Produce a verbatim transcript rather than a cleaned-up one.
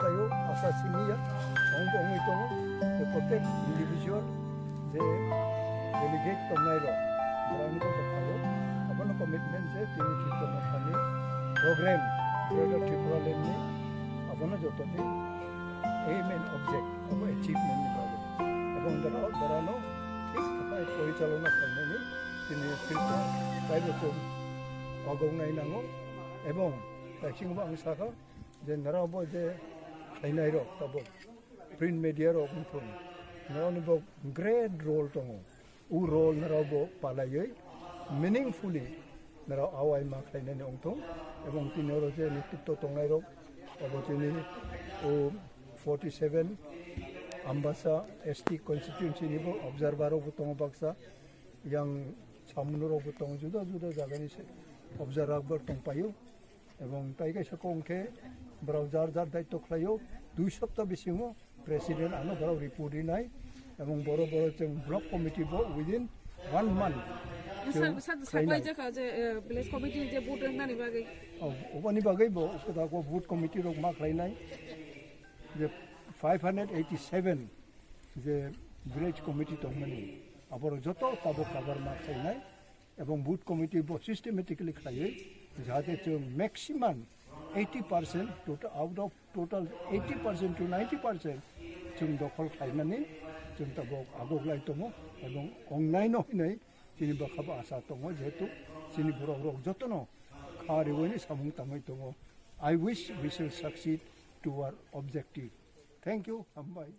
khlaio, asa siniya, ongbo ongwi tongo, je protek individual, je delegate tongnai rok, borokni bo khlaio, abono commitment je tini Tripura Mothani program, Greater Tripura Land ni, abono joto ni aim and object, abo achievement ni bagwi. Ebong borok, borokno thik khapai porichalona khlainani tini Tripura kaibo chwng kagok nai nango. Ebong taisingo ang sakha, je norok bo je khlainai rok tabuk print media rok wngthung, norokni bo great role tongo. O role norok bo palaiwi meaningfully norok awai ma khlainani wngthung. Ebong tini oro je netritwo tongnai rok obo chini o forty seven Ambasa S T constituency ni bo observer rok bo tongo baksa, yang samung rok bo tongo, juda juda jaga ni se observer rok bo tongpaio. Ebong tai kaisa kok khe borok jar jar daitw khlaio, dui sopta bisingo president ano borok report rinai, ebong boro boro chwng block committee bo within one month chwng Sa- sa- khlainai. Saklai jakha je, eh, village committee ni je vote wngnani bagwi. Oh, oboni bagwi bo koda ko vote committee rok ma khlainai, je five hundred eighty seven je village committee tongmani, aborok joto tabuk kabar ma khlainai. Ebong booth committee bo systematically khlaiwi, jahate chwng maximum eighty percent total, out of total eighty percent to ninety percent chwng dokhol khlaimani chwng tabuk agoklai tongo. Ebong ongnaino hinwi chini bwkha bo asa tongo, jehetu chini borok rok jotono kha riwini samung tangwi tongo. I wish we shall succeed to our objective. Thank you, hambai.